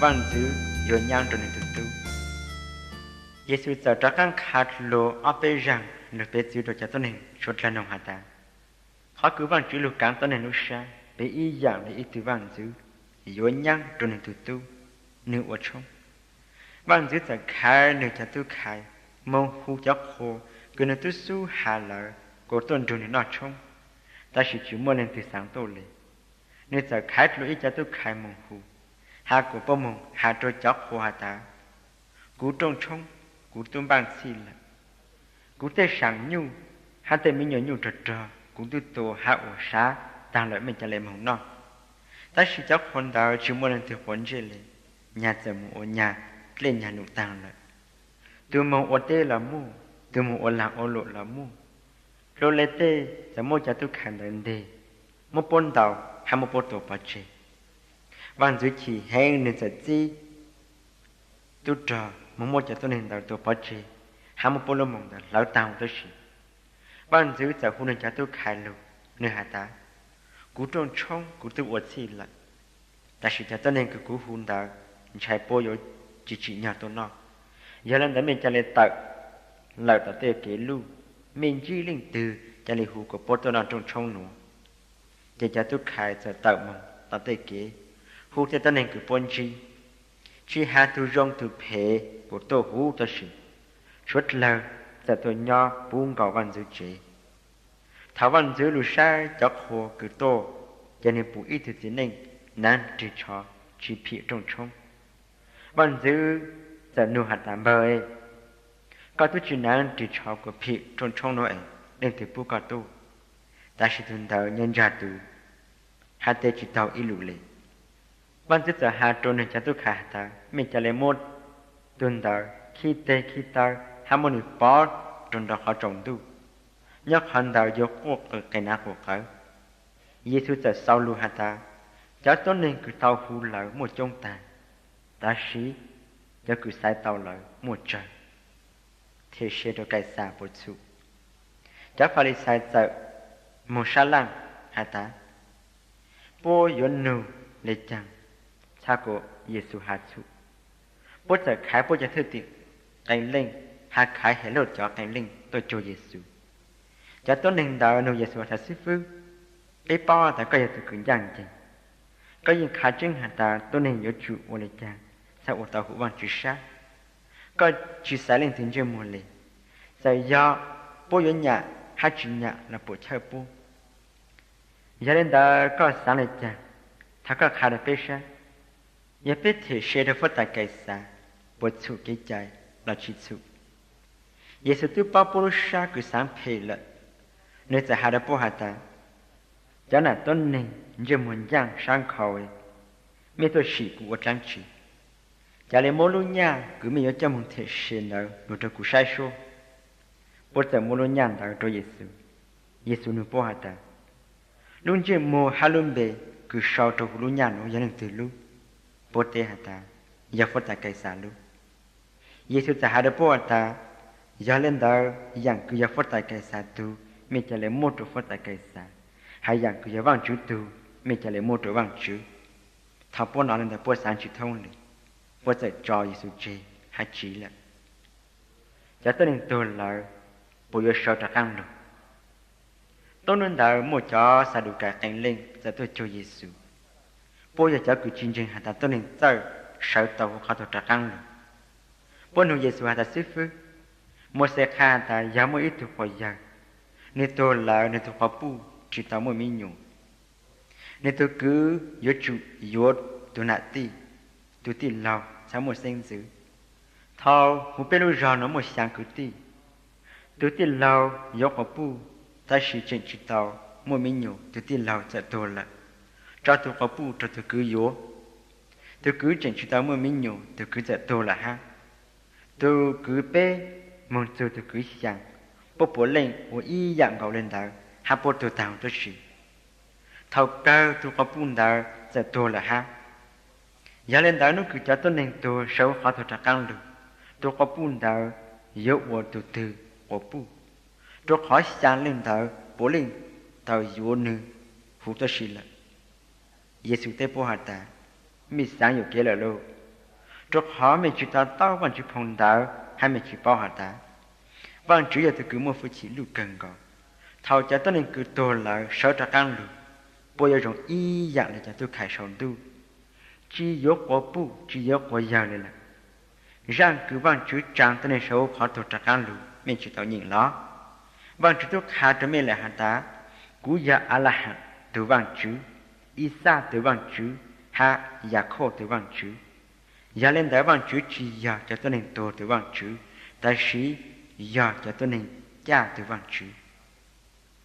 Vaj ntxwv yuav nyab rau nws tus tub. Yexus txawm rov qab qha lus ob peb zaug lug piv txwv rau cov tuab neeg suav dlawg noog has tas, qhov kws Vaajtswv lug kaav tuab neeg lub sab piv ib yaam le ib tug vaj ntxwv yuav nyab rau nws tus tub, nwg ua tshoob. Vaj ntxwv txawm khaiv nwg cov tub khaiv moog hu cov qhua kws nwg tub xub has lawm kuas tuaj nrug nwg noj tshoob, tab sis tsi muaj leej twg xaav tuaj le. Nwg txawm khaiv dlua ib cov tub khaiv moog hu, has kuas puab moog has rua cov qhua has tas, kuv rooj tshoob, kuv tub npaaj txhij lawm. Kuv tej saam nyuj hab tej me nyuam nyuj rog rog kuv tub tua hab ua sab taag lawm, mej ca le moog noj. Tab sis cov qhua ntawd tsi muaj leej twg quav ntsej le, nyag txawm moog ua nyag, dlej nyag lug taag lawm. Tug moog ua teb los muaj, tug moog ua laag ua luam los muaj. Dlua le tej txawm muab cov tub khaiv ntawd nteg, muab puab ntaus hab muab puab tua pov tseg. Vaj ntxwv chim heev, nwg txawm txib tub rog moog muab cov tuab neeg ntawd tua pov tseg hab muab puab lub moos ntawd hlawv taag huv tuab si. Vaj ntxwv txawm hu nwg cov tub khaiv lug, nwg has tas, kuv rooj tshoob, kuv tub ua txhij lawm, tab sis cov tuab neeg kws kuv hu ntawd ntshai puab yuav tsi tsim nyog tuaj noj. Yog le ntawd mej ca le tawm lawm tom tej kev luj, mej ntsib leej twg ca le hu kuas puab tuaj noj rooj tshoob nuav. Ces cov tub khaiv txawm tawm moog tom tej kev, hu tej tuab neeg kws puab ntsib, tsi has tug zoo tug phem kuas tuaj huv tuab si, suav dlawg txawm tuaj nyob puv nkaus vaj ntxwv tsev. Thaum vaj ntxwv lug saib cov qhua kws tuaj, ces nwg pum ib tug txiv neej naav rig tsho tsi phim rooj tshoob. Vaj ntxwv txawm nug has tas, npawg, koj tub tsi naav rig tsho kuas phim rooj tshoob nuav es leej twg pub koj tuaj? Tab sis tug ntawd nyob ntsag tus, hab teb tsi taug ib lus le. Vaj ntxwv txawm has rua nwg cov tub khaiv has tas, mej ca le muab tug ntawd khib teg khib taw hab muab nwg pov rua nraum qhov tsaus ntuj, nyob qhov ntawd yuav quaj qw qees naav quas qawv. Yexus txawm xaus lug has tas, cov tuab neeg kws tau hu lawm muaj coob taag, tab sis cov kws xaiv tau lawm muaj tsawg. Them se rua Kaixas puas txhum? Cov Falixais txawm moog sab laaj has tas, puab yuav nug le caag txhaj kuas Yexus has txhum? Puab txawm khaiv puab cov thwj tim qee leej, hab khaiv Helauj cov qee leej tuaj cuag Yexus. Cov tuab neeg ntawd nug Yexus has tas, xib fwb, peb paub tas koj yog tug kws ncaaj nceeg. Koj yeej qha tseeb has tas tuab neeg yuav tsum ua le caag txhaj ua tau huv Vaajtswv sab. Koj tsi xaiv leej twg ntsej muag le, txawm yog puab yuav nyam hab tsi nyam los puam chawj puab. Yog le ntawd koj xaav le caag? Thov koj qha rua peb saib. Yog peb them se rua huab tais Kaixas, puas txhum kev cai los tsi txhum? Yexus twb paub puab lub sab kws xaav phem lawm, nwg txawm has rua puab has tas, cov nam tuab neeg ntsej muag ncaaj sab nkhaus, mej tuaj sim kuv ua dlaab tsi? Ca le muab lub nyaj kws mej yuav coj moog them se ntawd lug rua kuv saib suab. Puab txawm muab lub nyaj ntawd rua Yexus. Yexus nug puab has tas, lub ntsej muag hab lub npe kws sau rua huv lub nyaj nuav yog leej twg lub? Puab teb has tas, yog huab tais Kaixas lub. Yexus txawm has rua puab has tas, yog le ntawd yaam kws yog huab tais Kaixas tug, mej ca le muab rua huab tais Kaixas, hab yaam kws yog Vaajtswv tug, mej ca le muab rua Vaajtswv. Thaum puab nov le ntawd puab xaav tsi thoob le, puab txawm tso Yexus tseg hab tsiv lawm. Cov tuab neeg tuag lawm puas yuav sawv rov qaab lug? Tuab nub ntawd muaj cov Xadukais qee leej txawm tuaj cuag Yexus. Puab yog cov kws tsi ntseeg has tas tuab neeg txawj sawv tau huv qhov tuag rov qaab lug. Puab nug Yexus has tas, xib fwb, Mauxes qha has tas yog muaj ib tug quas yawg, nwg tuag lawm nwg tug quas puj tsi tau muaj me nyuam, nwg tug kwv yuav tsum yuav tug nam tij, tug tij laug txhaj muaj xeeb ntxwv. Thaus huv peb lub zog nuav muaj xyaa kwv tij, tug tij laug yuav quas puj, tab sis tseem tsi tau muaj me nyuam, tug tij laug txawm tuag lawm, tso tug quas puj rua tug kwv yuav. Tug kwv tseem tsi tau muaj me nyuam, tug kwv txawm tuag lawm hab. Tug kwv peb moog txug tug kwv xyaa, puab puav leej ua ib yaam nkaus le ntawd hab puab tuag taag huv tuab si. Thaus kawg tug quas puj ntawd txawm tuag lawm hab. Yog le ntawd nub kws cov tuab neeg tuag sawv huv qhov tuag rov qaab lug, tug quas puj ntawd yuav ua tug twg quas puj, rua qhov xyaa leej ntawd puav leej tau yuav nwg huv tuab si lawm. Yexus teb puab has tas, mej xaav yuam kev lawm lauj. Rau qhov mej tsi to taub Vaajtswv phoo ntawv hab mej tsi paub has tas, Vaajtswv yog tug kws muaj fwj chim luj kawg nkaus. Thaus cov tuab neeg kws tuag lawm sawv rov qaab lug, puab yuav zoo ib yaam le cov tub khais sau ntuj, tsi yuav quav puj tsi yuav quav yawg le lawm. Zaaj kws Vaajtswv tsaa tuab neeg sawv huv qhov tuag rov qaab lug mej tsi tau nyeem los? Vaajtswv tub qha rua mej lawm has tas, Kuv yog Alaxaam tug Vaajtswv, Ixaj tug Vaajtswv, hab Yakhauj tug Vaajtswv. Yog le ntawd Vaajtswv tsi yog cov tuab neeg tuag tug Vaajtswv, tab sis yog cov tuab neeg caj tug Vaajtswv.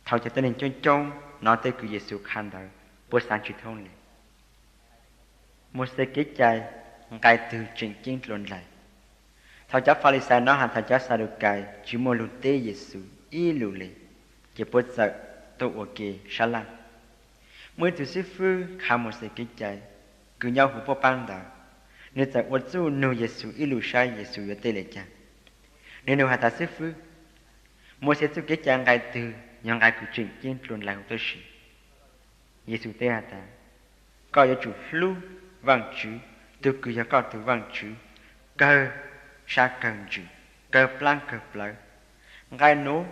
Thaus cov tuab neeg coob coob nov tej kws Yexus qha ntawd, puab xaav tsi thoob le. Mauxes kev cai nqai twg tseem ceeb dlua ndlaig? Thaus cov Falixais nov has tas cov Xadukais tsi muaj lug teb Yexus ib lus le, ces puab txawm tuaj ua ke sab laj. Muaj ib tug xwb fwb qha Mauxes kev cai kws nyob huv puab paab ntawd, nwg txawm ua txuj nug Yexus ib lus saib Yexus yuav teb le caag. Nwg nug has tas, Xwb fwb, Mauxes txuj kev cai nqai twg yog nqai kws tseem ceeb dlua ndlaig huv tuab si? Yexus teb has tas, Koj yuav tsum hlub Vaajtswv tug kws yog koj tug Vaajtswv kawg sab kawg ntsws, kawg plaab kawg plawv. Nqai nuav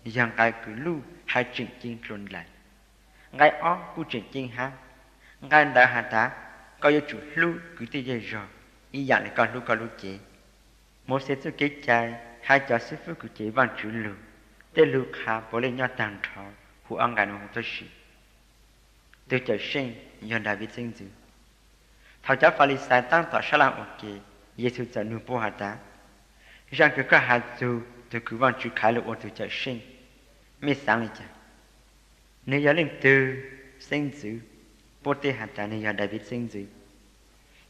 yog nqai kws luj hab tseem ceeb dlua ndlaig. Nqai ob kuj tseem ceeb hab. Nqai ntawd has tas, Koj yuav tsum hlub kwv tij zej zog ib yaam le koj hlub koj lub cev. Mauxes txuj kev cai hab cov xwb fwb kws cev Vaajtswv lug, tej lug qha puav leej nyob taag nrho huv ob nqai nuav huv tuab si. Tug Cawmseej yog Daviv xeeb ntxwv. Thaus cov Falixais taab tom sab laj ua ke, Yexus txawm nug puab has tas, Zaaj kws koj has txug tug kws Vaajtswv khaiv lug ua tug Cawmseej, mej xaav le caag? Nwg yog leej twg xeeb ntxwv? Puab teb has tas, Nwg yog Daviv xeeb ntxwv.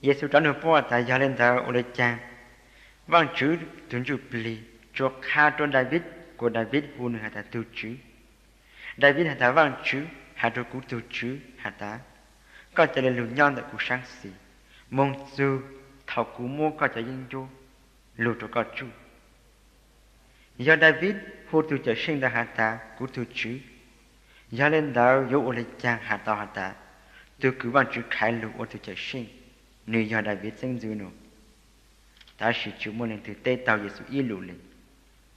Yexus rov nug puab has tas, Yog le ntawd ua le caag Vaajtswv tug Ntsuj Plig tsuas qha rua Daviv kuas Daviv hu nwg has tas tug Tswv? Daviv has tas, Vaajtswv has rua kuv tug Tswv has tas, Koj ca le lug nyob ntawm kuv saab xis moog txug thaus kuv muab koj cov yeeb ncuab lug rua koj tsuj. Yog Daviv hu tug Cawmseej ntawd has tas kuv tug Tswv, yog le ntawd yuav ua le caag has tau has tas tug kws Vaajtswv khaiv lug ua tug Cawmseej, nwg yog Daviv xeeb ntxwv nuav? Tab sis tsi muaj leej twg teb taug Yexus ib lus le.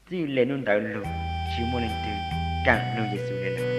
Txij le nub ntawd lug, tsi muaj leej twg kaam nug Yexus le lawm.